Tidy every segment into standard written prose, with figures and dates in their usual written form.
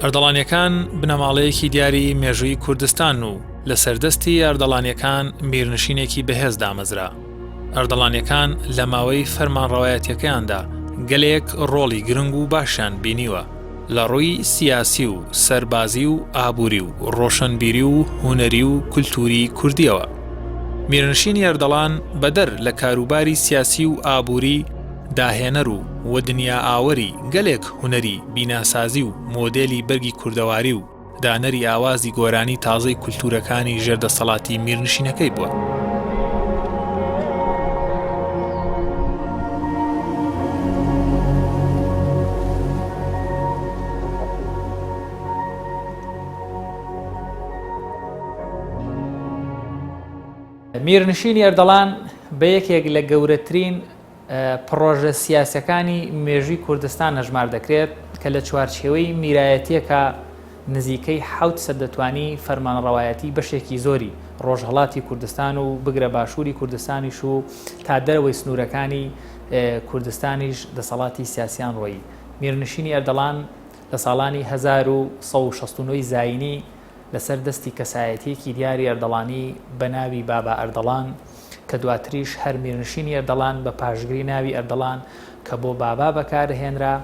ئەردەڵانیەکان بنەماڵەیەکی دیاری مێژووی کوردستان و لە سەردەستی ئەردەڵانیەکان میرنشینێکی بەهێز دامەزرا. ئەردەڵانیەکان لە ماوەی فەرمانڕەوایەتیەکەیاندا گەلێک ڕۆڵی گرنگ و باشیان بینیوە لە ڕووی سیاسی و سەربازی و ئابووری و ڕۆشنبیری و هونەری و کولتووری کوردیەوە. میرنشینی ئەردەڵان بەدەر لە کاروباری سیاسی و ئابووری داهێنەر و وەدنیائاوەری گەلێک هونەری بیناسازی و مۆدێلی بەرگی کوردەواری و دانەری ئاوازی گۆرانی تازەی کولتوورەکانی ژێر دەسەڵاتی میرنشینەکەی بووە. میرنشینی ئەردەڵان بە یەکێک لە گەورەترین پڕۆژە سیاسیەکانی مێژووی کوردستان هەژمار دەکرێت کە لە چوارچێوەی میرایەتیەکا نزیکەی 700 دەتوانی فەرمانڕەوایەتی بەشێکی زۆری ڕۆژهەڵاتی کوردستان و بگرە باشووری کوردستانیش و تا دەرەوەی سنوورەکانی کوردستانیش دەسەڵاتی سیاسیان ڕۆیی. میرنشینی ئەردەڵان لە ساڵانی 1169 زایینی لەسەر دەستی کەسایەتییەکی دیاری ئەردەڵانی بە ناوی بابا ئەردەڵان کە دواتریش هەر میرنشینی ئەردەڵان بە پاشگری ناوی ئەردەڵان کە بۆ بابا بەکارهێنرا،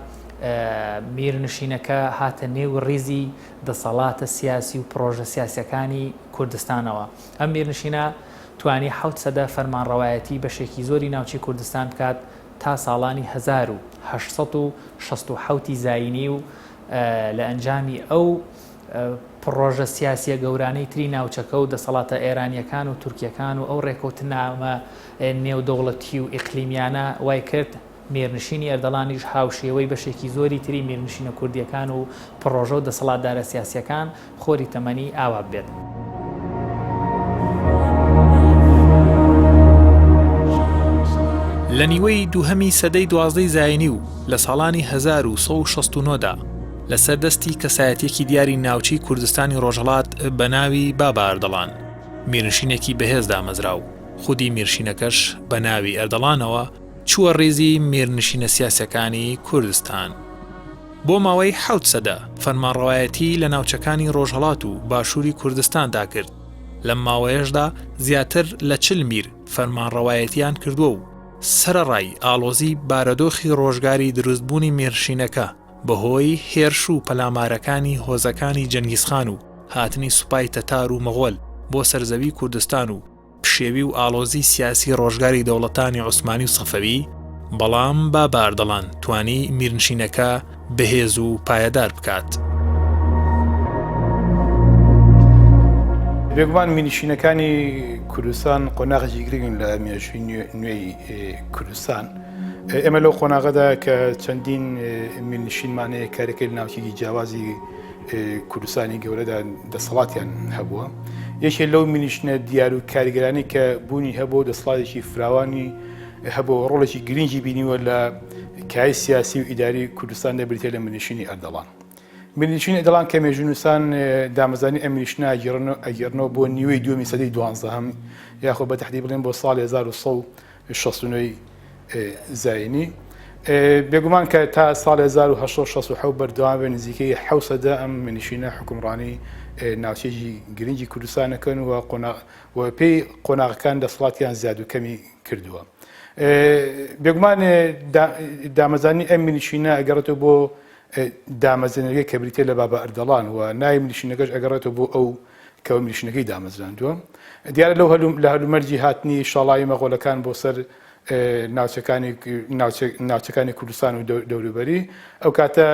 میرنشینەکە هاتە نێو ڕیزی دەسەڵاتە سیاسی و پڕۆژە سیاسیەکانی کوردستانەوە. ئەم میرنشینە توانی حەوت سەدە فەرمانڕەوایەتی بەشێکی زۆری ناوچەی کوردستان بکات تا ساڵانی 1867 ی زایینی و لە ئەنجامی ئەو پڕۆژە سیاسیە گەورانەی تری ناوچەکە و دەسەڵاتە ئێرانیەکان و تورکیەکان و ئەو ڕێکەوتنامە نێودەوڵەتی و ئیقلیمیانە وای کرد میرنشینی ئەردەڵانیش هاوشێوەی بەشێکی زۆری تری میرنشینە کوردیەکان و پڕۆژە و دەسەڵاتدارە سیاسیەکان خۆری تەمەنی ئاوا ببێت. لە نیوەی دووهەمی سەدەی دوازدەی زایینی و لە ساڵانی 1169 دا لەسەر دەستی کەسایەتیەکی دیاری ناوچەی کوردستانی ڕۆژهەڵات بە ناوی بابا ئەردەڵان میرنشینێکی بەهێز دامەزرا و خودی میرشینەکەش بە ناوی ئەردەڵانەوە چووە ڕیزی میرنشینە سیاسەکانی کوردستان. بۆ ماوەی حەوت سەدە فەرمانڕەوایەتی لە ناوچەکانی ڕۆژهەڵات و باشووری کوردستاندا کرد، لەم ماوەیەشدا زیاتر لە 40 میر فەرمانڕەوایەتیان کردووە و سەرەڕای ئاڵۆزی بارەدۆخی ڕۆژگاری دروستبوونی میرنشینەکە بەهۆی هێرش و پەلامارەکانی هۆزەکانی جەنگیزخان و هاتنی سوپای تەتار و مەغۆل بۆ سەرزەوی کوردستان و پشێوی و ئاڵۆزی سیاسی ڕۆژگاری دەوڵەتانی عوسمانی و سەفەوی، بەڵام بابا ئەردەڵان توانی میرنشینەکە بەهێز و پایەدار بکات. بێگومان میرنشینەکانی کوردستان قۆناغێکی گرنگن لە مێژووی نوێی کوردستان. ئێمە لەو قۆناغەدا کە چەندین میرنشینمان هەیە کارەکەی لە ناوچێکی جیاوازی کوردستانی گەورەدا دەسەڵاتیان هەبووە. یەکێ لەو میرنشینە دیار و کاریگەرانی کە بوونی هەبوو دەسەڵاتێکی فراوانی هەبوو ڕۆڵێکی گرنگی بینیوە لە کای سیاسی و ئیداری کوردستاندا بریتە لە میرنشینی ئەردەڵان. میرنشینی ئەردەڵان کە مێژوونووسان دامەزرانی ئەم میرنشینە ئەگێڕنەوە بۆ نیوەی دووەمی سەدەی دوانزەهەم یاخۆ بە تەحدید بڵێن بۆ ساڵی 1169 زایینی. بێگومان کە تا ساڵی 1867 بەردەوام بێ نزیکەی حەوت سەدە ئەم میرنشینە حوکمڕانی ناوچەیەکی گرنگی کوردستانەکەن و قۆناغ و پێی قۆناغەکان دەسەڵاتیان زیاد و کەمی کردووە. بێگومان دامەزرانی ئەم میرنشینە ئەگەڕێتەوە بۆ دامەزرێنەرەکەی کە بریتیە لە بابا ئەردەڵان و ناوی میرنشینەکەش ئەگەڕێتەوە بۆ ئەو کە میرنشینەکەی دامەزراندووە. دیارە لەو لە هەلومەرجی هاتنی شاڵاوی مەغۆلەکان بۆ سەر ناوچەکانی ناوچەکانی کوردستان و دەوروبەری ئەو کاتە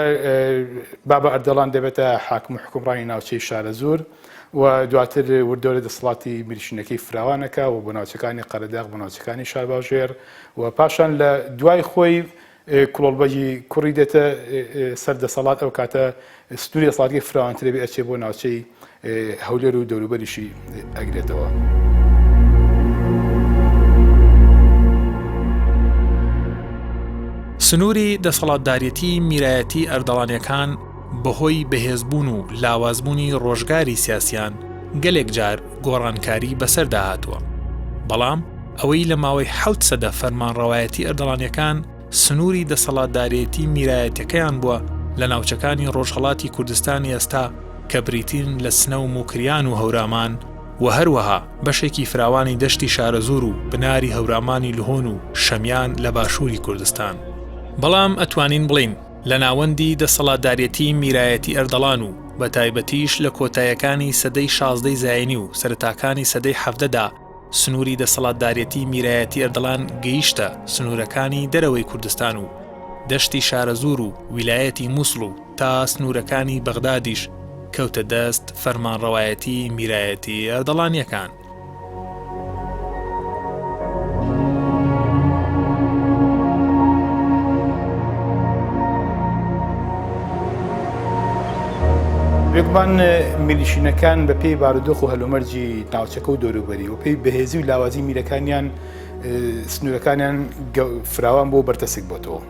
بابا ئەردەڵان دەبێتە حاکم و حکومڕانی ناوچەی شارەزوور و دواتر وردەورە دەسەڵاتی میرنشینەکەی فراوانەکە و بۆ ناوچەکانی قەرەداغ بۆ ناوچەکانی شارباژێر و پاشان لە دوای خۆی کوڵۆڵبەگی کوڕی دێتە سەر دەسەڵات ئەو کاتە سنووری دەسەڵاتەکەی فراوانترە بێ ئەچێ بۆ ناوچەی هەولێر و دەوروبەریشی ئەگرێتەوە. سنووری دەسەڵاتداریەتی میرایەتی ئەردەڵانیەکان بەهۆی بەهێزبوون و لاوازبوونی ڕۆژگاری سیاسیان گەلێک جار گۆڕانکاری بەسەردا هاتووە بەڵام ئەوەی لە ماوەی حەوت سەدە فەرمانڕەوایەتی ئەردەڵانیەکان سنووری دەسەڵاتدارێتی میرایەتەکەیان بووە. لە ناوچەکانی ڕۆژهەڵاتی کوردستانی ئێستا کە بریتین لە سنە و موکریان و هەورامان و هەروەها بەشێکی فراوانی دەشتی شارەزوور و بناری هەورامانی لهۆن و شەمیان لە باشووری کوردستان. بەڵام ئەتوانین بڵێین لە ناوەندی دەسەڵاتدارێتی میرایەتی ئەردەڵان و بە تایبەتیش لە کۆتایەکانی سەدەی شازدەی زایینی و سەرەتاکانی سەدەی حەڤدەدا سنووری دەسەڵاتدارێتی میرایەتی ئەردەڵان گەیشتە سنوورەکانی دەرەوەی کوردستان و دەشتی شارەزوور و ویلایەتی مووسڵ و تا سنوورەکانی بەغدادیش کەوتە دەست فەرمانڕەوایەتی میرایەتی ئەردەڵانییەکان. بێگومان میرنشینەکان بە پێی بارودۆخ و هەلومەرجی ناوچەکە و دەوروبەری و پێی بەهێزی و لاوازی میرەکانیان سنوورەکانیان فراوان بۆ بەرتەسک بۆتەوە.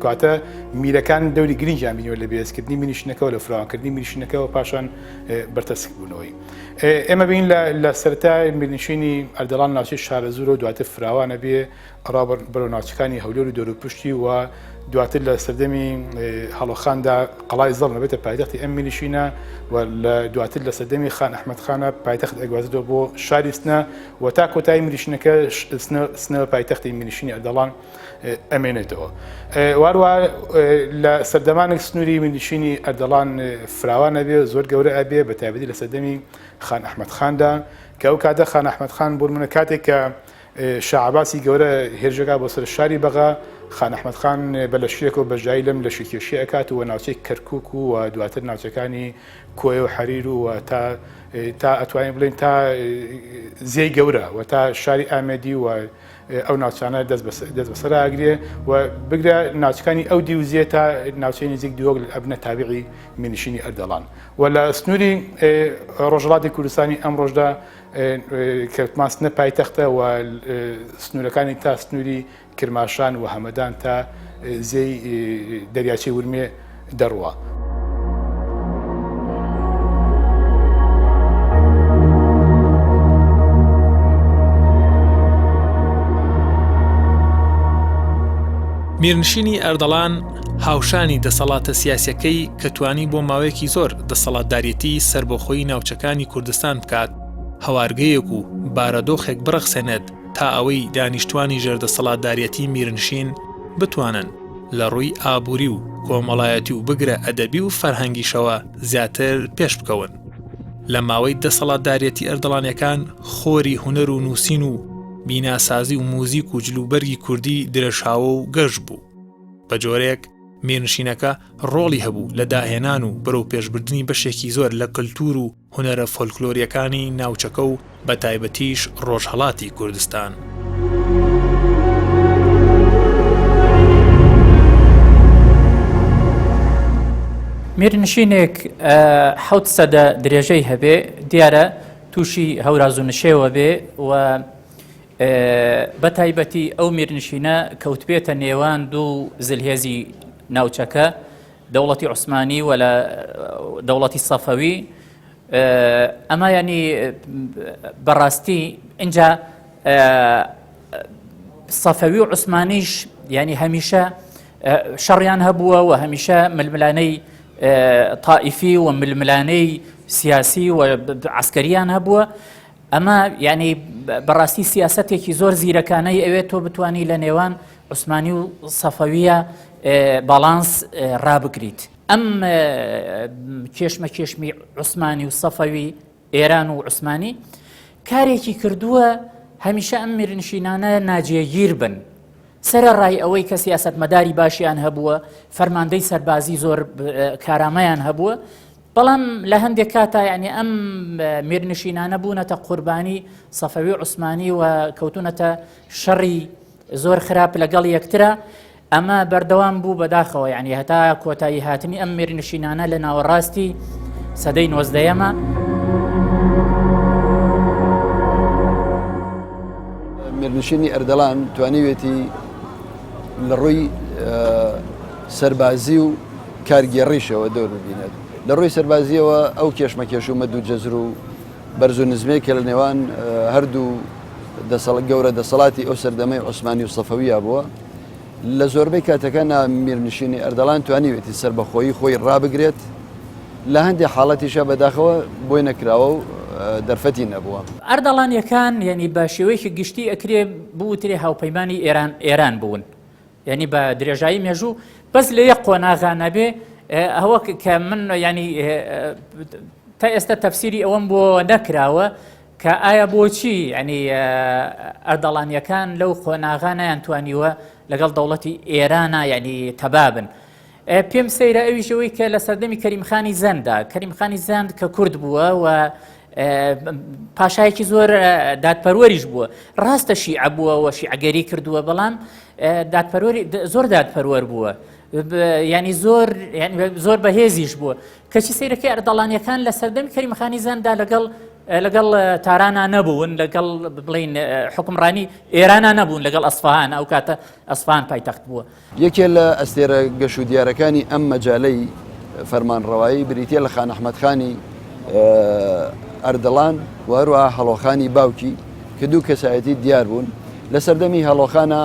کاتە میرەکان دەوری گرنگیان بینیوە لە بەهێزکردنی میرنشینەکەەوە لە فراوانکردنی میرنشینەکەەوە پاشان بەرتەسک بوونەوەی. ئێمە بین لە سەرەتای میرنشینی ئەردەڵان ناوچەی شارەزوورەوە دواتر فراوانە بێ ئەڕا بەرەو ناوچەکانی هەولێر و دەوروپشتی و دواتر لە سەردەمی هەڵۆخاندا قەڵای زەڵم دەبێتە پایتەختی ئەم میرنشینە و لە دواتر لە سەردەمی خان ئەحمەد خانە پایتەخت ئەگوازێتەوە بۆ شاری سنە و تا کۆتایی میرنشینەکە سنە پایتەختی میرنشینی ئەردەڵان ئەمێنێتەوە. واروە لە سەردەمانێک سنووری میرنشینی ئەردەڵان فراوان ئەبێ زۆر گەورە ئەبێ بە تایبەتی لە سەردەمی خان ئەحمەد خاندا کە ئەو کاتە خان ئەحمەد خان بۆ نمونە کاتێک کە شاعباسی گەورە هێرشەکە بۆ سەر شاری بەغا خان ئەحمەد خان بە لەشکرێکەوە بەشداری لەم لەشکرکێشی ئەکات و ناوچەی کەرکوک و دواتر ناوچەکانی کۆیە و حەریر و تا تا ئەتوانین بڵێین تا زێی گەورە و تا شاری ئامێدی و ئەو ناوچانە دەست بەسەرا ئەگرێ و بگرە ناوچەکانی ئەو دیو زێ تا ناوچەی نزیک دهۆک ئەبنە تابعی میرنشینی ئەردەڵان و لە سنووری ڕۆژهەڵاتی کوردستانی ئەمڕۆژدا کە ماسنە پایتەختە و سنوورەکانی تا سنووری کرماشان و هەمەدان تا زێی دەریاچەی ورمێ دەڕوا. میرنشینی ئەردەڵان هاوشانی دەسەڵاتە سیاسیەکەی کە توانی بۆ ماوەیەکی زۆر دەسەڵاتداریەتی سەربەخۆی ناوچەکانی کوردستان بکات هەوارگەیەک و بارەدۆخێک بڕەخسێنێت تا ئەوەی دانیشتوانی ژێردەسەڵاتداریەتی میرنشین بتوانن لە ڕووی ئابووری و کۆمەڵایەتی و بگرە ئەدەبی و فەرهەنگیشەوە زیاتر پێش بکەون. لە ماوەی دەسەڵاتداریەتی ئەردەڵانیەکان خۆری هونەر و نووسین و بیناسازی و موزیک و جلوبەرگی کوردی درەشاوە و گەش بوو. بە جۆرێک میرنشینەکە ڕۆڵی هەبوو لە داهێنان و بەرەو پێشبردنی بەشێکی زۆر لە کەلتوور و هونەرە فۆلکلۆرییەکانی ناوچەکە و بەتایبەتیش ڕۆژهەڵاتی کوردستان. میرنشینێک حەوت سەدە درێژەی هەبێ دیارە تووشی هەوراز و نشێوە بێ و بە تایبەتی ئەو میرنشینە کەوتبێتە نێوان دوو زلهێزی ناوچەکە دەوڵەتی عوسمانی و لە دەوڵەتی سەفەوی ئەمە ینی بەڕاستی اینجا سەفەوی و عوسمانیش ینی هەمیشە شەڕیان هەبووە و هەمیشە ململانەی تائیفی و ململانەی سیاسی و عسکەریان هەبووە ئەمە ینی بەڕاستی سیاستێکی زۆر زیرەکانەی ئەوێت تۆ بتانی لە نێوان عوسمانی و سەفەویە باڵانس ڕابگریت. ئەم کێشمەکێشمی عوسمانی و سەفەوی ئێران و عوسمانی کارێکی کردووە هەمیشە ئەم میرنشینانە ناجێگیر بن سەرەڕای ئەوەی کە سیاستمەداری باشیان هەبووە فەرماندەی سەربازی زۆر کارامەیان هەبووە بەڵام لە هەندێک کاتا یعنی ئەم میرنشینانە بوونەتە قوربانی سەفەوی عوسمانی و کەوتونەتە شەڕی زۆر خراپ لەگەڵ یەکترە ئەمە بەردەوام بوو بەداخەوە یعنی هەتا کۆتایی هاتنی ئەم میرنشینانە لە ناوەڕاستی سەدەی نۆزدەیەمە. میرنشینی ئەردەڵان توانیوێتی لە ڕووی سەربازی و کارگێڕیشەوە دەور ببینێت لە ڕووی سەربازیەوە ئەو کێشمەکێش و مەد و جەزر و بەرز و نزمێک کە لە نێوان هەردوو دەسەڵ گەورە دەسەڵاتی ئەو سەردەمەی عوسمانی و سەفەوییا بووە. لە زۆربەی کاتەکانە میرنشینی ئەردەڵان توانیوێتی سەربەخۆیی خۆی ڕابگرێت، لە هەندێ حاڵەتیشا بەداخەوە بۆی نەکراوە و دەرفەتی نەبووە. ئەردەڵانیەکان یانی بە شێوەیەکی گشتی ئەکرێ بوترێ هاوپەیمانی ئێران ئێران بوون یانی بە درێژایی مێژوو بەس لە یەک قۆناغا نەبێ ئەوە کە من ینی تا ئێستا تەفسیری ئەوەم بۆ نەکراوە کە ئایا بۆچی ینی ئەردەڵانیەکان لەو قۆناغا نەیانتوانیوە لەگەڵ دەوڵەتی ئێرانە ینی تەبابن پێم سەیرە ئەویش ئەوەی کە لە سەردەمی کەریم خانی زەندا، کەریم خانی زەند کە کورد بووە و پاشایەکی زۆر دادپەروەریش بووە، ڕاستە شیعە بووە و شیعەگەری کردووە، بەڵام دادپەروەری زۆر دادپەروەر بووە. ینی زۆر زۆر بەهێزیش بووە کەچی سیرەکەی ئەردەڵانیەکان لە سەردەمی کەریمخانی زەندا لەگەڵ لەگەڵ تارانا نەبوون لەگەڵ بڵین حکمڕانی ئێرانە نەبوون لەگەڵ ئەسفهان ئەو کاتە ئەسفان پایتەخت بووە یەکێ لە ئەستێرە گەش و دیارەکانی ئەم مەجالەی فەرمانڕەوایی بریتیە لە خان ئەحمەد خانی ئەردەڵان و هەروەها هەڵۆخانی باوکی کە دوو کەسایەتی دیار بوون لە سەردەمی هەڵۆخانە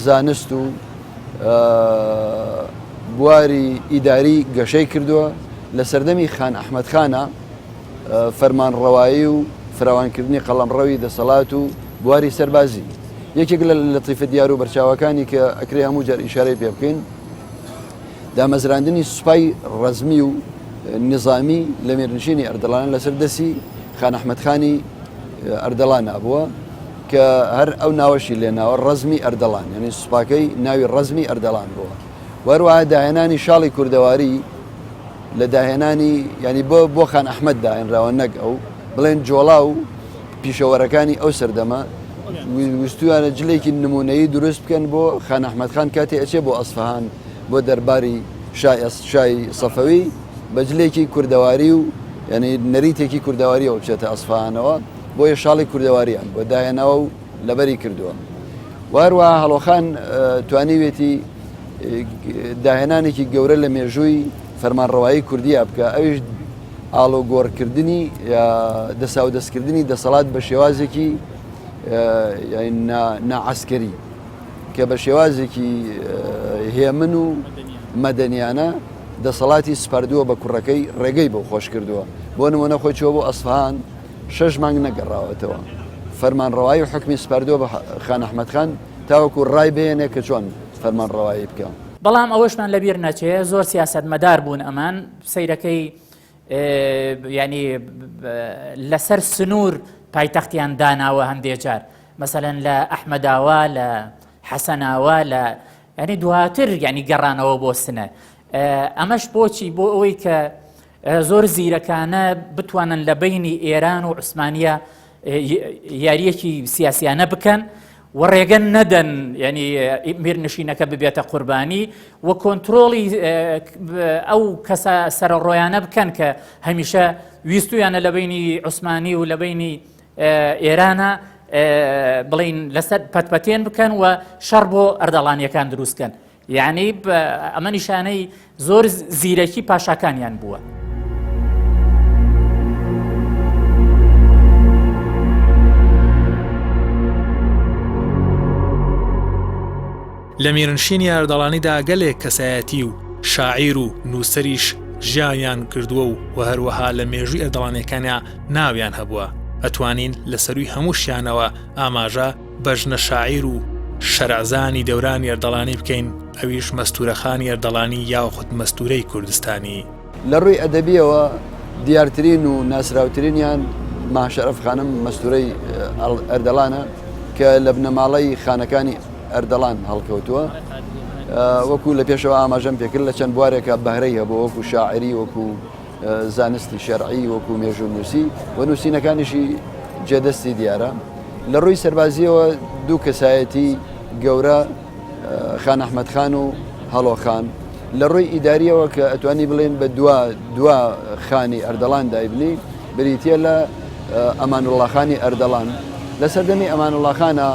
زانست و بواری ئیداری گەشەی کردووە لە سەردەمی خان ئەحمەد خانە فەرمانڕەوایی و فراوانکردنی قەڵەمڕەوی دەسەڵات و بواری سەربازی. یەکێک لە لەتیفە دیار و بەرچاوەکانی کە ئەکرێ هەموو جار ئیشارەی پێ بکەین دامەزراندنی سوپای ڕەزمی و نظامی لە میرنشینی ئەردەڵان لەسەر دەستی خان ئەحمەد خانی ئەردەڵان بووە کە هەر ئەو ناوەشی لێناوە ڕەزمی ئەردەڵان یعنی سوپاکەی ناوی ڕەزمی ئەردەڵان بووە وەروەها داهێنانی شاڵی کوردەواری لە داهێنانی یانی بۆ بۆ خان ئەحمەد داهێنراوە نەک ئەو بڵێن جۆڵا و پیشەوەرەکانی ئەو سەردەمە ویستویانە جلێکی نمونەیی دروست بکەن بۆ خان ئەحمەد خان کاتێ ئەچێ بۆ ئەسفەهان بۆ دەرباری شای شای سەفەوی بە جلێکی کوردەواری و یعنی نەریتێکی کوردەواریەوە بچێتە ئەسفەهانەوە بۆیە شاڵی کوردەواریان بۆ داهێناوە و لەبەری کردووە وهروەها هەڵۆخان توانیوێتی داهێنانێکی گەورە لە مێژووی فەرمانڕەوایی کوردیا بکە ئەویش ئاڵۆگۆڕکردنی دەساودەستکردنی دەسەڵات بە شێوازێکی ناعسکەری کە بە شێوازێکی هێمن و مەدەنیانە دەسەڵاتی سپاردووە بە کوڕەکەی ڕێگەی بۆ خۆش کردووە بۆ نمونە خۆی چوە بۆ ئەسفهان شەش مانگ نەگەڕاوەتەوە فەرمانڕەوایی و حکمی سپاردووە بە خان ئەحمەد خان تاوەکو ڕای بهێنێ کە چۆن فەرمانڕەوایی بکە. بەڵام ئەوەشمان لەبیر نەچێ زۆر سیاسەتمەدار بوون ئەمان سەیرەکەی ینی لەسەر سنوور پایتەختیان داناوە هەندێ جار مەسەلەن لە ئەحمەداوا لە حەسەناوا لە ینی دواتر ینی گەڕانەوە بۆ سنە ئەمەش بۆچی بۆ ئەوەی کە زۆر زیرەکانە بتوانن لە بەینی ئێران و عوسمانیە یاریەکی سیاسیانە بکەن و ڕێگە نەدەن ینی میرنشینەکە ببێتە قوربانی و کۆنتترۆڵی ئەو کەسە سەرڕۆیانە بکەن کە هەمیشە ویستویانە لە بینی عوسمانی و لە بینی ئێرانە بڵین لەسەر پەتپەتێن بکەن و شەڕ بۆ ئەردەڵانیەکان دروستکەن یەعنی ئەمە نیشانەی زۆر زیرەکی پاشاکانیان بووە. لە میرنشینی ئەردەڵانیدا گەلێک کەسایەتی و شاعیر و نووسەریش ژیانیان کردووە و و هەروەها لە مێژووی ئەردەڵانیەکانیا ناویان هەبووە ئەتوانین لە سەرووی هەمووشیانەوە ئاماژە بە ژنە شاعیر و شەرعزانی دەورانی ئەردەڵانی بکەین ئەویش مەستوورەخانی ئەردەڵانی یاخود مەستوورەی کوردستانی. لە ڕووی ئەدەبییەوە دیارترین و ناسراوترینیان ماهشەرەف خانم مەستوورەی ئەردەڵانە کە لە بنەماڵەی خانەکانی ئەردەڵان هەڵکەوتووە. وەکوو لە پێشەوە ئاماژەم پێکرد لە چەند بوارێکا بەهرەی هەبووە وەکوو شاعیری وەکوو زانستی شەرعی وەکو مێژوونووسی و نووسینەکانیشی جێدەستی دیارە. لە ڕووی سەربازییەوە دوو کەسایەتی گەورە خان ئەحمەد خان و هەڵۆ خان. لە ڕووی ئیدارییەوە کە ئەتوانی بڵێن بە دوا دوا خانی ئەردەڵان دایبنی بریتییە لە ئەمانوڵڵا خانی ئەردەڵان. لە سەردەمی ئەمانوڵڵا خانا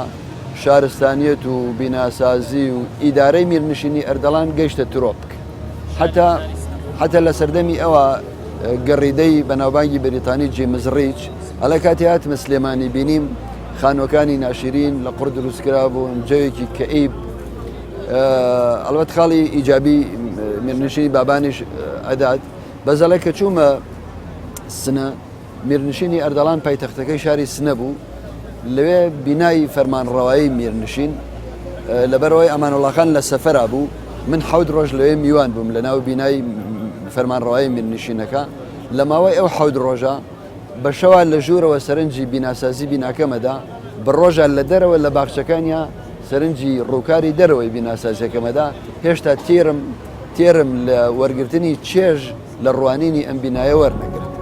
شارستانیەت و بیناسازی و ئیدارەی میرنشینی ئەردەڵان گەیشتە ترۆپک. حتا حتا لە سەردەمی ئەوە گەڕیدەی بەناوبانگی بەریتانی جیمز ڕیچ ئەڵێ کاتی هاتمە سلێمانی بینیم خانوەکانی ناشرین لە قوڕ دروستکرا بوون جەوێکی کەئیب. ئەڵبەت خاڵی ئیجابی میرنشینی بابانیش ئەدات بەزەڵێ کە چوومە سنە میرنشینی ئەردەڵان پایتەختەکەی شاری سنە بوو لەوێ بینای فەرمانڕەوایی میرنشین لەبەرەوەی ئەمانوڵاخان لە سەفەرا بوو من حەوت ڕۆژ لەوێ میوان بووم لە ناو بینای فەرمانڕەوایی میرنشینەکە لە ماوەی ئەو حەوت ڕۆژە بە شەوا لە ژوورەوە سەرنجی بیناسازی بیناکەمەدا بە ڕۆژە لە دەرەوە لە باخچەکانیا سەرنجی ڕووکاری دەرەوەی بیناسازیەکەمەدا هێشتا تێرم تێرم لە وەرگرتنی چێژ لە ڕوانینی ئەم بینایە وەرنەگرت.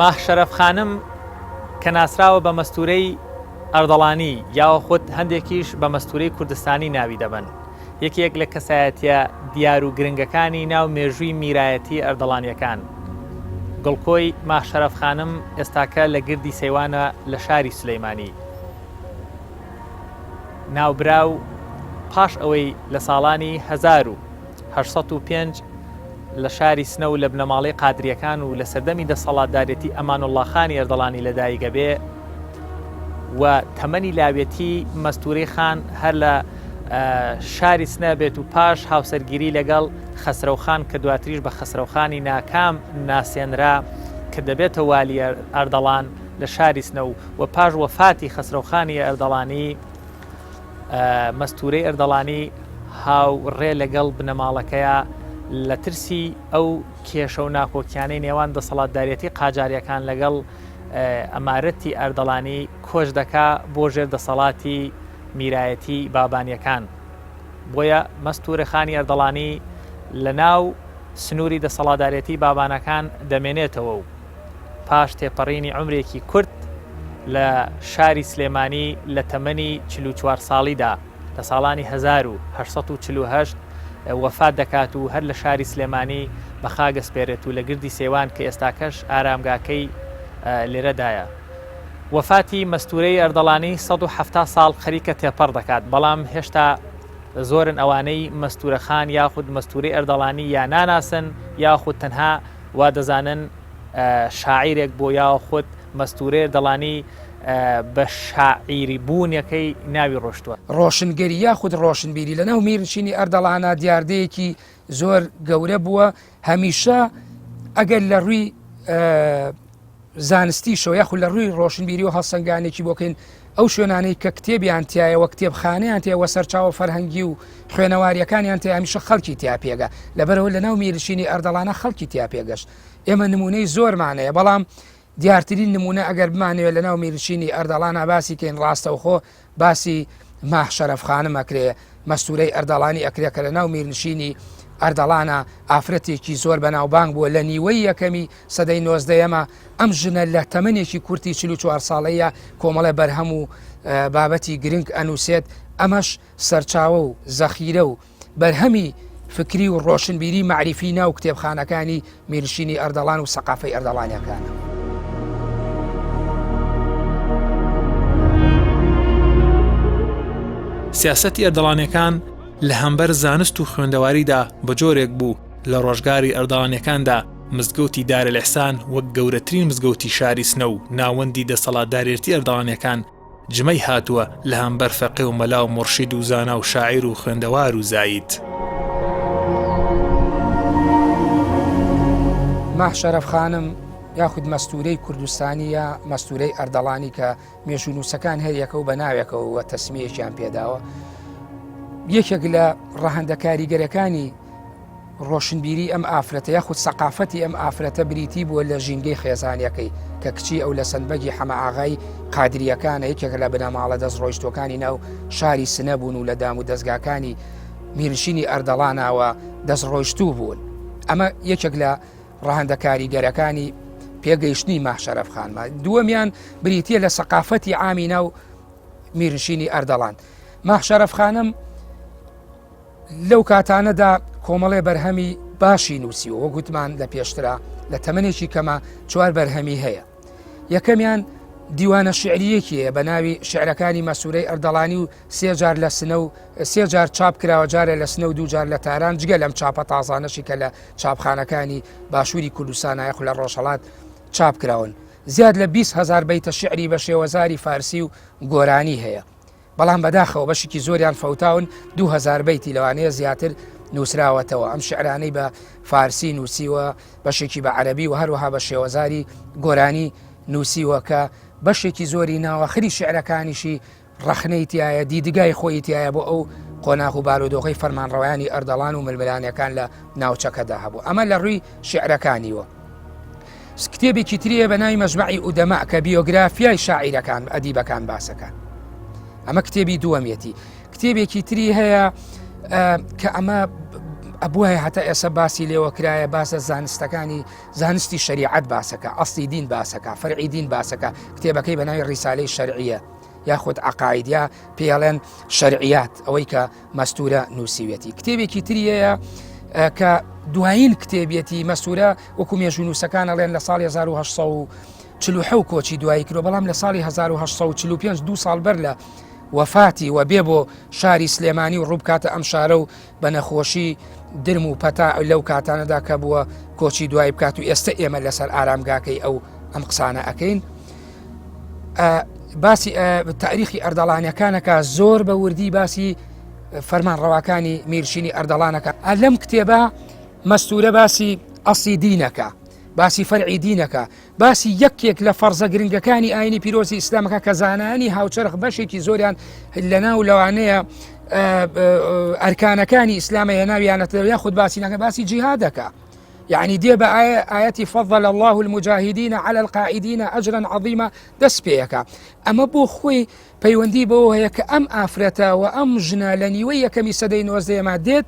ماه شەرەف خانم کە ناسراوە بە مەستوورەی ئەردەڵانی یاوەخود هەندێکیش بە مەستوورەی کوردستانی ناوی دەبەن. یەکێک لە کەسایەتیە دیار و گرنگەکانی ناو مێژووی میرایەتی ئەردەڵانیەکان. گوڵکۆی ماه شەرەف خانم ئێستاکە لە گردی سەیوانە لە شاری سولەیمانی. ناوبراو پاش ئەوەی لە ساڵانی 1805 لە شاری سنە و لە بنەماڵەی قادریەکان و لە سەردەمی دەسەڵاتدارێتی ئەمانوڵڵا خانی ئەردەڵانی لەدایک ئەبێ و تەمەنی لاوێتی مەستورەی خان هەر لە شاری سنە بێت و پاش هاوسەرگیری لەگەڵ خەسرەوخان کە دواتریش بە خەسرەوخانی ناکام ناسێنرا کە دەبێتە والی ئەردەڵان لە شاری سنە و و پاش وەفاتی خەسرەوخانی ئەردەڵانی مەستورەی ئەردەڵانی هاوڕێ لەگەڵ بنەماڵەکەیا لە ترسی ئەو کێشە و ناکۆکیانەی نێوان دەسەڵاتدارەتی قاجاریەکان لەگەڵ ئەمارەتی ئەردەڵانی کۆچ دەکا بۆ ژێر دەسەڵاتی میرایەتی بابانیەکان بۆیە مەستورە خانی ئەردەڵانی لە ناو سنووری دەسەڵاتدارێتی بابانەکان دەمێنێتەوە و پاش تێپەڕینی عومرێکی کورت لە شاری سلێمانی لە تەمەنی 44 ساڵیدا لە ساڵانی 1848 وەفات دەکات و هەر لە شاری سلێمانی بە خاک ئەسپێرێت و لە گردی سەیوان کە ئێستاکەش ئارامگاکەی لێرەدایە. وەفاتی مەستوورەی ئەردەڵانی 170 ساڵ خەریکە تێپەڕ دەکات، بەڵام هێشتا زۆرن ئەوانەی مەستوورە خان یاخود مەستوورەی ئەردەڵانی یا ناناسن یاخود تەنها وا دەزانن شاعیرێک بۆ یاخود مەستوورەی ئەردەڵانی بە شاعیری بوونەکەی ناوی ڕۆشتووە. ڕۆشنگەری یاخود ڕۆشنبیری لەناو میرنشینی ئەردەڵانە دیاردەیەکی زۆر گەورە بووە، هەمیشە ئەگەر لە ڕووی زانستیشەوە یاخود لە ڕووی ڕۆشنبیری و هەڵسەنگانێکی بۆکەین ئەو شوێنانەی کە کتێبیان تایەوە کتێبخانەیان تێوە سەرچاوە فەرهەنگی و خوێنەواریەکانیان تێ هەمیشە خەڵکی تیا پێگە لەبەرەوە لە ناو میرنشینی ئەردەڵانە خەڵکی تیا پێگەشت ئێمە نمونەی زۆرمانەیە بەڵام دیارترین نمونە ئەگەر بمانەوێت لە ناو میرنشینی ئەردەڵانە باسی کەین ڕاستەوخۆ باسی ماه شەرەف خانم ئەکرێ، مەستوورەی ئەردەڵانی ئەکرێ کە لە ناو میرنشینی ئەردەڵانا ئافرەتێکی زۆر بەناوبانگ بووە لە نیوەی یەکەمی سەدەی نۆزدەیەما ئەم ژنە لە تەمەنێکی کورتی 44 ساڵەیە کۆمەڵێ بەرهەم و بابەتی گرنگ ئەنووسێت ئەمەش سەرچاوە و زەخیرە و بەرهەمی فکری و ڕۆشنبیری مەعریفی ناو کتێبخانەکانی میرنشینی ئەردەڵان و سەقافەی ئەردەڵانیەکانە. سیاسەتی ئەردەڵانیەکان لە هەمبەر زانست و خوێندەواریدا بە جۆرێک بوو لە ڕۆژگاری ئەردەڵانیەکاندا مزگەوتی دارەلئیحسان وەک گەورەترین مزگەوتی شاری سنە و ناوەندی دەسەڵاتدارێتی ئەردەڵانیەکان جمەی هاتووە لە هەمبەر فەقێ و مەلا و موڕشید و زانا و شاعیر و خوێندەوار و زاید. ماه شەرەف خانم یاخود مەستوورەی کوردستانی یا مەستوورەی ئەردەڵانی کە مێژوونووسەکان هەریەکە و بە ناوێکەوە و تەسمیەکیان پێداوە یەکێک لە ڕەهەندە کاریگەرەکانی ڕۆشنبیری ئەم ئافرەتە یاخود سەقافەتی ئەم ئافرەتە بریتی بووە لە ژینگەی خێزانیەکەی کە کچی ئەو لە سەنبەگی حەمەئاغای قادریەکانە یەکێکە لە بنەماڵە دەست ڕۆیشتوەکانی ناو شاری سنە بوون و لە دام و دەستگاکانی میرنشینی ئەردەڵانەوە دەست ڕۆیشتوو بوون ئەمە یەکێک لە ڕەهەندە کاریگەرەکانی پێگەیشتنی ماه شەرەف خانمە. دووەمیان بریتییە لە سەقافەتی عامی ناو میرنشینی ئەردەڵان. ماه شەرەف خانم لەو کاتانەدا کۆمەڵێ بەرهەمی باشی نووسیوە وەک گوتمان لە پێشترا لە تەمەنێکی کەمە چوار بەرهەمی هەیە. یەکەمیان دیوانە شعریەکی هەیە بە ناوی شعرەکانی مەسوورەی ئەردەڵانی و سێ جار لە سنە و سێ جار چاپ کراوە جارێ لە سنە و دوو جار لە تاران جگە لەم چاپە تازانەشی کە لە چاپخانەکانی باشووری کوردستان یاخود لە ڕۆژهەڵات چاپ کراون زیاد لە 20 هزار بەیتە شعری بە شێوەزاری فارسی و گۆرانی هەیە بەڵام بەداخەوە بەشێکی زۆریان فەوتاون 2000 بەیتی لەوانەیە زیاتر نووسراوەتەوە ئەم شعرانەی بە فارسی نووسیوە بەشێکی بە عەربی و هەروەها بە شێوەزاری گۆرانی نووسیوە کە بەشێکی زۆری ناوەخری شعرەکانیشی ڕەخنەی تیایە، دیدگای خۆیی تیایە بۆ ئەو قۆناغ و بارودۆخەی فەرمانڕەوایانی ئەردەڵان و ململانێکان لە ناوچەکەدا هەبوو. ئەمە لە ڕووی شیعرەکانیوە. کتێبێکی تری هەیە بە ناوی مەجمەعی ئودەما کە بیۆگرافیای شاعیرەکان، ئەدیبەکان باسەکە. ئەمە کتێبی دووەمیەتی. کتێبێکی تری هەیە کە ئەمە ئەبوایە هەتا ئێستا باسی لێوە کرایە باسە زانستەکانی زانستی شەریعەت باسەکە ئەسلی دین باسەکە فەرعی دین باسەکە کتێبەکەی بە ناوی ڕیسالەی شەرعیە یاخود عقاید یا پێڵێن شەرعیات ئەوەی کە مەستورە نووسیوێتی کتێبێکی تری هەیە کە دوایین کتێبیەتی مەسوورە وەکو مێژوونووسەکان ئەڵێن لە ساڵی 1940 کۆچی دوایی کرۆ بەڵام لە ساڵی 1945 دو ساڵ بەر لە وەفاتی و بێ بۆ شاری سلێمانی و ڕووبکاتە ئەم شارە و بە نەخۆشی درم و پەتا لەو کاتانەدا کە بووە کۆچی دوایی بکات و ئێستا ئێمە لەسەر ئارامگاکەی ئەو ئەم قسانە ئەەکەین باسی تاریخی ئەردەڵانەکانەکە زۆر بە وردی باسی فەرمان ڕەواکانی میرشینی ئەردەڵانەکە لەم کتێبە مەستورە باسی ئەسی دینەکە باسی فەرعی دینەکە باسی یەکێک لە فەرزە گرنگەکانی ئاینی پیرۆزی ئیسلامەکە کە زانایانی هاوچەرخ بەشێکی زۆریان لەناو لەوانەیە ئەرکانەکانی ئیسلامە هێناویانەتەوە یاخود باسی نەکە باسی جیهادەکە یعنی دێ بە ئاەتی فضل الله المجاهدین على القاعدین اجرا عظیما دەست پێەکە ئەمە بۆ خۆی پەیوەندی بەوە هەیە کە ئەم ئافرەتە و ئەم ژنە لە نیوەی یەکەمی سەدەی نۆزدەیەما دێت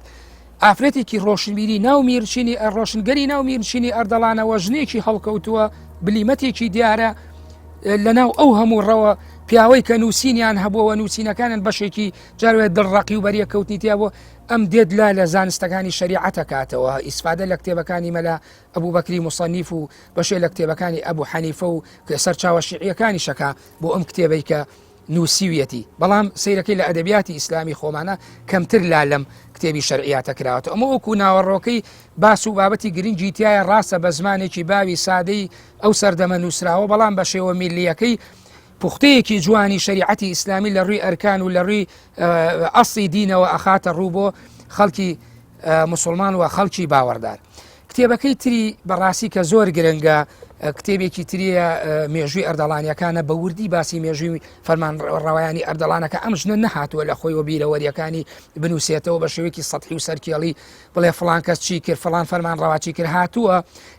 ئافرەتێکی ڕۆشنبیری ناو میرنشینی ڕۆشنگەری ناو میرنشینی ئەردەڵانەوە ژنێکی هەڵکەوتووە بلیمەتێکی دیارە لەناو ئەو هەموو ڕەوە پیاوەی کە نووسینیان هەبووەوە نووسینەکانیان بەشێکی جاروێ دڵڕەقی و بەریەکەوتنی تیا بوو ئەم دێت لا لە زانستەکانی شەریعەتە کاتەوە ئیسفادە لە کتێبەکانی مەلا ئەبوو بەکری مصنف و بەشێ لە کتێبەکانی ئەبوو حەنیفە و سەرچاوە شیعیەکانی شەکا بۆ ئەم کتێبەی کە نووسیویەتی، بەڵام سەیرەکەی لە ئەدەبیاتی ئیسلامی خۆمانە کەمتر لا لەم کتێبی شەرعیاتە کراوەتەوە. ئەمە وەکو ناوەڕۆکەی باس و بابەتی گرنگی تیایە، ڕاستە بە زمانێکی باوی سادەی ئەو سەردەمە نووسراوە، بەڵام بە شێوە میللییەکەی پوختەیەکی جوانی شەریعەتی ئیسلامی لە ڕووی ئەرکان و لە ڕووی ئەسڵی دینەوە ئەخاتە ڕوو بۆ خەڵکی موسڵمان و خەڵکی باوەڕدار. کتێبەکەی تری بەڕاستی کە زۆر گرنگە کتێبێکی تریە مێژووی ئەردەڵانیەکانە بە وردی باسی مێژووی فەرمان ڕەوایانی ئەردەڵانەکە ئەم ژنە نەهاتووە لە خۆی و بیرەوەریەکانی بنووسێتەوە بە شێوەیەکی سەحی و سەرکێڵی بڵێ فلان کەس چی کرد فلان فەرمان ڕەواچی کرد هاتووە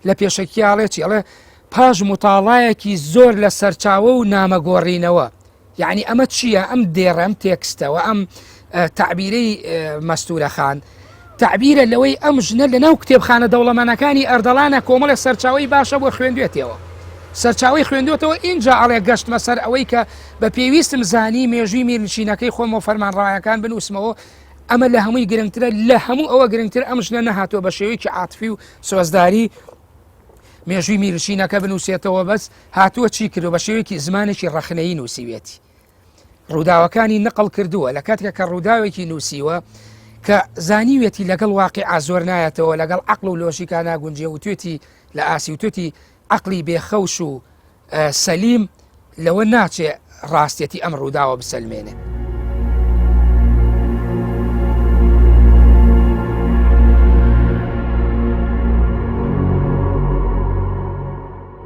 لە پێشەکیاڵێ چی ئەڵێ پاش متاڵایەکی زۆر لە سەرچاوە و نامەگۆڕینەوە یەعنی ئەمە چییە ئەم دێڕە ئەم تێکستە و ئەم تەعبیرەی مەستورە خان تەعبیرە لەوەی ئەم ژنە لەناو کتێبخانە دەوڵەمەنەکانی ئەردەڵانە کۆمەڵێ سەرچاوی باشە بۆ خوێندوێتەوە سەرچاوی خوێندوێتەوە ئینجا ئەڵێ گەشتمە سەر ئەوەی کە بە پێویستم زانی مێژووی میرنشینەکەی خۆم و فەرمانڕەوایەکان بنووسمەوە ئەمە لە هەمووی گرنگترە لە هەموو ئەوە گرنگتر ئەم ژنە نەهاتووە بە شێوەیەکی عاتفی و سۆزداری مێژووی میرنشینەکە بنووسێتەوە بەس هاتووە چی کردو بە شێوەیەکی زمانێکی ڕەخنەیی نووسیوێتی ڕووداوەکانی نقل کردووە لە کاتێک کە ڕووداوێکی نووسیوە کە زانیوێتی لەگەڵ واقع زۆر نایەتەوە لەگەڵ عقل و لۆژیکا ناگونجێ وتوێتی لە ئاسی وتوێتی عقلی بێخەوش و سەلیم لەوە ناچێ ڕاستێتی ئەم ڕووداوە بسەلمێنێ.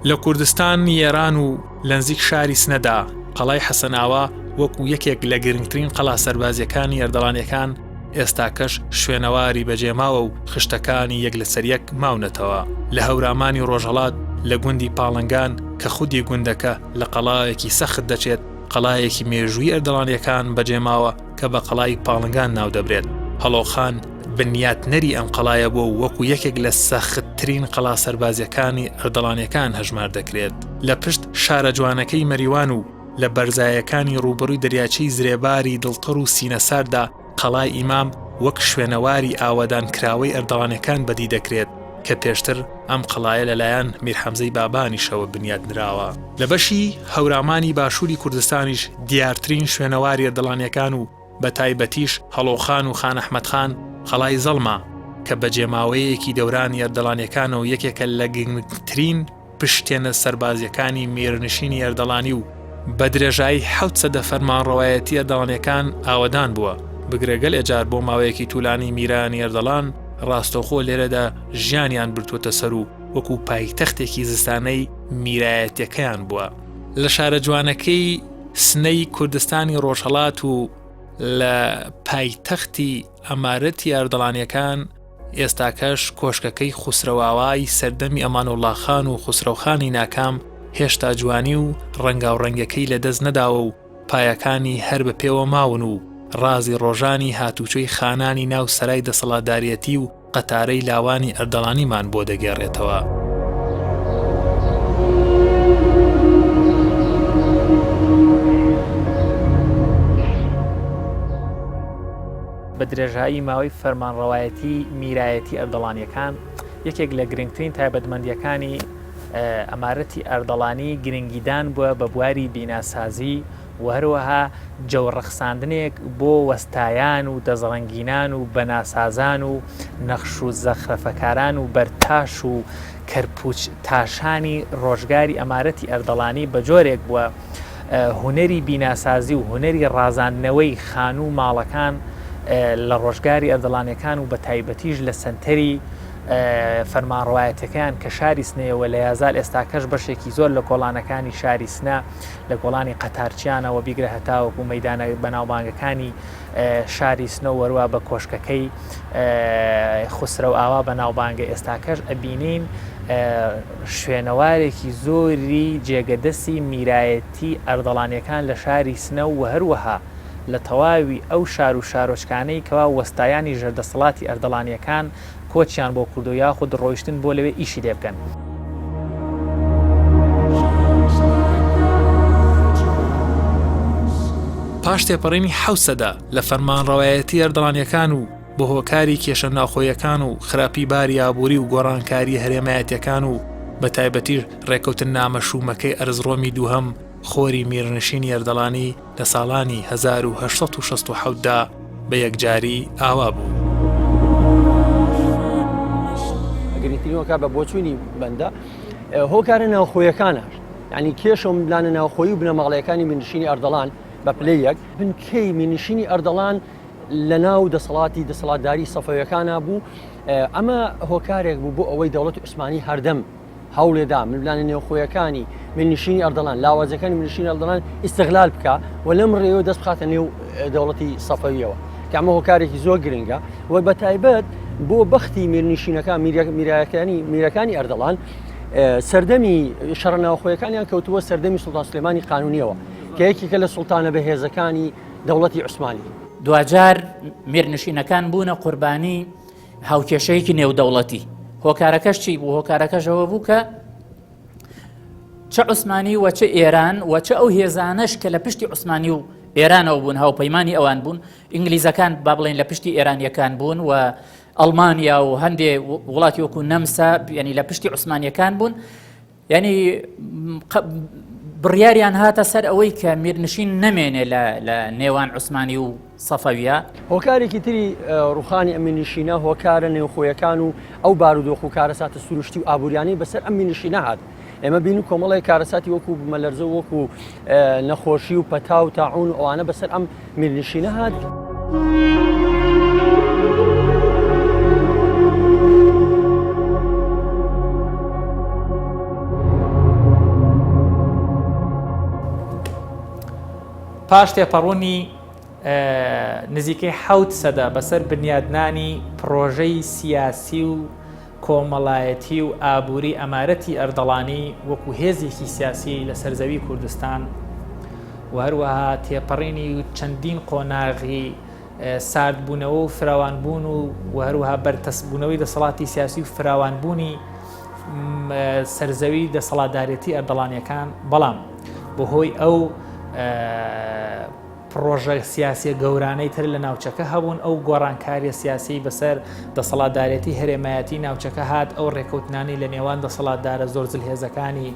لە کوردستانی ئێران و لەنزیک شاری سنەدا، قەڵای حەسەناوا وەکوو یەکێک لە گرنگترین قەڵا سەربازییەکانی ئەردەڵانییەکان ئێستاکەش شوێنەواری بەجێماوە و خشتەکانی یەک لەسەر یەک ماونەتەوە. لە هەورامانی ڕۆژهەڵات لە گوندی پاڵنگان کە خودی گوندەکە لە قەڵایەکی سەخت دەچێت، قەڵایەکی مێژوویی ئەردەڵانییەکان بەجێماوە کە بە قەڵای پاڵنگان ناودەبرێت. هەڵۆخان. بنیاتنەری ئەم قەڵایە بووە و وەکو یەکێک لە سەختترین قەڵا سەربازیەکانی ئەردەڵانیەکان هەژمار دەکرێت. لە پشت شارە جوانەکەی مەریوان و لە بەرزایەکانی ڕووبەڕووی دەریاچەی زرێباری دڵتەڕ و سینەسارددا قەڵای ئیمام وەک شوێنەواری ئاوەدانکراوەی ئەردەڵانەکان بەدی دەکرێت کە پێشتر ئەم قەڵایە لەلایەن میر حەمزەی بابانیشەوە بنیات نراوە. لە بەشی هەورامانی باشووری کوردستانیش دیارترین شوێنەواری ئەردەڵانیەکان و بە تایبەتیش هەڵۆخان و خان ئەحمەد خان قەڵای زەڵمە کە بەجێماوەیەکی دەورانی ئەردەڵانیەکانەوە یەکێکە لە گرنگترین پشتێنە سەربازیەکانی میرنشینی ئەردەڵانی و بە درێژایی حەوت سەدە فەرمانڕەوایەتی ئەردەڵانیەکان ئاوەدان بووە، بگرە گەلێ جار بۆ ماوەیەکی تولانی میرانی ئەردەڵان ڕاستەوخۆ لێرەدا ژیانیان برتووەتە سەر و وەکو پایتەختێکی زستانەی میرایەتیەکەیان بووە. لە شارە جوانەکەی سنەی کوردستانی ڕۆژهەڵات و لە پایتەختی ئەمارەتی ئەردەڵانیەکان ئێستاکەش کۆشکەکەی خوسرەواوای سەردەمی ئەمانوڵاخان و خوسرەوخانی ناکام هێشتا جوانی و ڕەنگاوڕەنگەکەی لەدەست نەداوە و پایەکانی هەر بە پێوە ماون و ڕازی ڕۆژانی هاتوچۆی خانانی ناو سەرای دەسەڵاتداریەتی و قەتارەی لاوانی ئەردەڵانیمان بۆ دەگێڕێتەوە. بە درێژایی ماوەی فەرمانڕەوایەتی میرایەتی ئەردەڵانیەکان، یەکێک لە گرنگترین تایبەتمەندیەکانی ئەمارەتی ئەردەڵانی گرنگیدان بووە بە بواری بیناسازی و هەروەها جەو ڕەخساندنێک بۆ وەستایان و دەستڕەنگینان و بەناسازان و نەخش و زەخرەفەکاران و بەردتاش و کەرپوچ تاشانی ڕۆژگاری ئەمارەتی ئەردەڵانی بە جۆرێک بووە هونەری بیناسازی و هونەری ڕازاندنەوەی خانوو و ماڵەکان لە ڕۆژگاری ئەردەڵانیەکان و بە تایبەتیش لە سەنتەری فەرمانڕەوایەتەکەیان کە شاری سنەیە و لە یازال ئێستاکەش بەشێکی زۆر لە کۆڵانەکانی شاری سنە لە کۆڵانی قەتارچیانەوە بیگرە هەتاوەکو مەیدانە بەناوبانگەکانی شاری سنە و وەروا بە کۆشکەکەی خوسرەو ئاوا بەناوبانگە ئێستاکەش ئەبینین شوێنەوارێکی زۆری جێگەدەسی میرایەتی ئەردەڵانیەکان لە شاری سنە و هەروەها لە تەواوی ئەو شار و شارۆچکانەی کەوا وەستایانی ژێردەسەڵاتی ئەردەڵانیەکان کۆچیان بۆ کردو یاخود ڕۆیشتن بۆ لەوێ ئیشی لێ بکەن. پاش تێپەڕینی حەوت سەدە لە فەرمانڕەوایەتی ئەردەڵانیەکان و بە هۆکاری کێشە ناوخۆیەکان و خراپی باری ئابووری و گۆڕانکارییە هەرێمایەتیەکان و بە تایبەتیش ڕێکەوتننامە شوومەکەی ئەرزڕۆمی دووهەم خۆری میرنشینی ئەردەڵانی لە ساڵانی 1867 دا بە یەکجاری ئاوا بوو. گرنگترین هۆکار بە بۆچوونی بەندە هۆکارە ناوخۆیەکانە یعنی کێشە و ململانە ناوخۆیی و بنەماڵەیەکانی میرنشینی ئەردەڵان بە پلەی یەک بنکەی میرنشینی ئەردەڵان لە ناو دەسەڵاتی دەسەڵاتداری سەفەویەکانا بوو ئەمە هۆکارێک بوو بۆ ئەوەی دەوڵەتی عوسمانی هەردەم هەوڵێدا ململانێ نێوخۆیەکانی میرنشینی ئەردەڵان لاوازەکانی میرنشینی ئەردەڵان ئیستغلال بکا و لەم ڕێیەوە دەست بخاتە نێو دەوڵەتی سەفەویەوە کە ئەمە هۆکارێکی زۆر گرنگە و بە تایبەت بۆ بەختی میرنشینەکان میرەکانی میرەکانی ئەردەڵان سەردەمی شەڕە ناوخۆیەکانیان کەوتووە سەردەمی سوڵتان سلێمانی قانونیەوە کە یەکێکە لە سوڵتانە بەهێزەکانی دەوڵەتی عوسمانی. دواجار میرنشینەکان بوونە قوربانی هاوکێشەیەکی نێودەوڵەتی. هۆکارەکەش چی بوو؟ هۆکارەکەش ئەوە بوو کە چ عوسمانی و چ ئێران و چ ئەو هێزانەش کە لە پشتی عوسمانی و ئێرانەوە بوون هاوپەیمانی ئەوان بوون ئینگلیزەکان با بڵێن لە پشتی ئێرانیەکان بوون و ئەڵمانیا و هەندێ وڵاتی وەکو نەمسا یعنی لە پشتی عوسمانیەکان بوون یانی بڕیاریان هاتە سەر ئەوەی کە میرنشین نەمێنێ لە نێوان عوسمانی و سەفەویە. هۆکارێکی تری ڕوخانی ئەم میرنشینە هۆکارە نێوخۆیەکان و ئەو بارودۆخ و کارەساتە سروشتی و ئابووریانەی بەسەر ئەم میرنشینە هات. ئێمە بینی کۆمەڵێک کارەساتی وەکو بوومەلەرزە و وەکو نەخۆشی و پەتا و تاعون و ئەوانە بەسەر ئەم میرنشینە هات. پاش تێپەڕوونی نزیکەی حەوت سەدە بەسەر بنیادنانی پڕۆژەی سیاسی و کۆمەڵایەتی و ئابووری ئەمارەتی ئەردەڵانی وەکو هێزێکی سیاسی لەسەر زەوی کوردستان و هەروەها تێپەڕینی چەندین قۆناغی. ساردبوونەوە و فراوانبوون و و هەروەها بەرتەسکبوونەوەی دەسەڵاتی سیاسی و فراوانبوونی سەرزەوی دەسەڵاتدارێتی ئەردەڵانیەکان بەڵام بەهۆی ئەو پڕۆژە سیاسیە گەورانەی تر لە ناوچەکە هەبوون، ئەو گۆڕانکاریە سیاسیەی بەسەر دەسەڵاتدارێتی هەرێمایەتی ناوچەکە هات، ئەو ڕێکەوتنانەی لە نێوان دەسەڵاتدارە زۆر زلهێزەکانی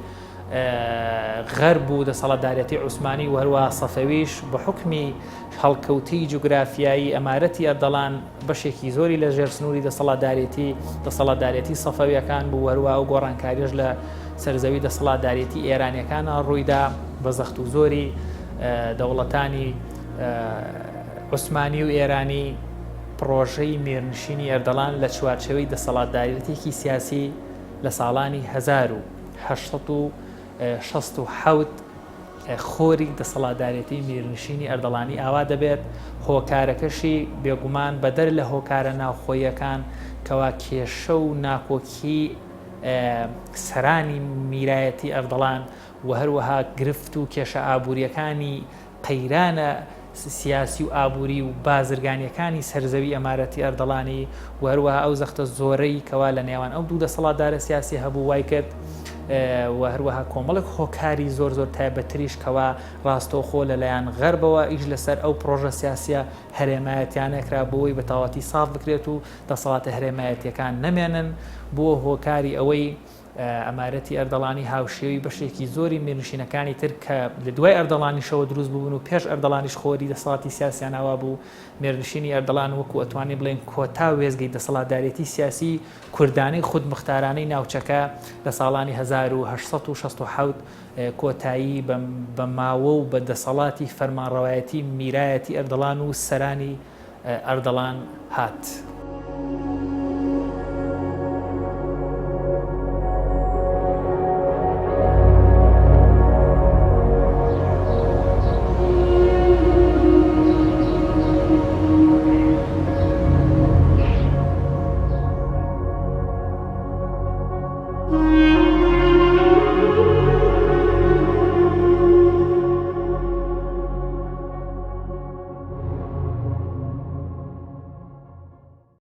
غەرب و دەسەڵاتدارێتی عوسمانی و هەروەها سەفەویش بە حوکمی هەڵکەوتەی جوگرافیایی ئەمارەتی ئەردەڵان بەشێکی زۆری لە ژێر سنووری دەسەڵاتدارێتی دەسەڵاتدارێتی سەفەویەکان بوو، هەروەها ئەو گۆڕانکاریەش لە سەرزەوی دەسەڵاتدارێتی ئێرانیەکانە ڕوویدا بە زەخت و زۆری دەوڵەتانی عوسمانی و ئێرانی پڕۆژەی میرنشینی ئەردەڵان لە چوارچێوەی دەسەڵاتداریەتێکی سیاسی لە ساڵانی 1867 خۆری دەسەڵاتدارێتی میرنشینی ئەردەڵانی ئاوا دەبێت، هۆکارەکەشی بێگومان بەدەر لە هۆکارە ناوخۆییەکان کەوا کێشە و ناکۆکی سەرانی میرایەتی ئەردەڵان و هەروەها گرفت و کێشە ئابوورییەکانی قەیرانە سیاسی و ئابووری و بازرگانییەکانی سەرزەوی ئەمارەتی ئەردەڵانی و هەروەها ئەو زەختە زۆرەی کەوا لە نێوان ئەو دوو دەسەڵاتدارە سیاسی هەبوو وای کرد و هەروەها کۆمەڵێک هۆکاری زۆر زۆر تایبەتتریش کەوا ڕاستەوخۆ لەلایەن غەربەوە ئیش لەسەر ئەو پڕۆژە سیاسیە هەرێمایەتیانە کرا بۆی بە تەواوەتی ساف بکرێت و دەسەڵاتە هەرێمایەتیەکان نەمێنن بووە هۆکاری ئەوەی ئەمارەتی ئەردەڵانی هاوشێوەی بەشێکی زۆری میرنشینەکانی تر کە لە دوای ئەردەڵانیشەوە دروست ببوون و پێش ئەردەڵانیش خۆری دەسەڵاتی سیاسیان ئاوا بوو، میرنشینی ئەردەڵان وەکو ئەتوانین بڵێین کۆتا وێستگەی دەسەڵاتدارێتی سیاسی کوردانەی خودموختارانەی ناوچەکە لە ساڵانی 1867 کۆتایی بە ماوە و بە دەسەڵاتی فەرمانڕەوایەتی میرایەتی ئەردەڵان و سەرانی ئەردەڵان هات.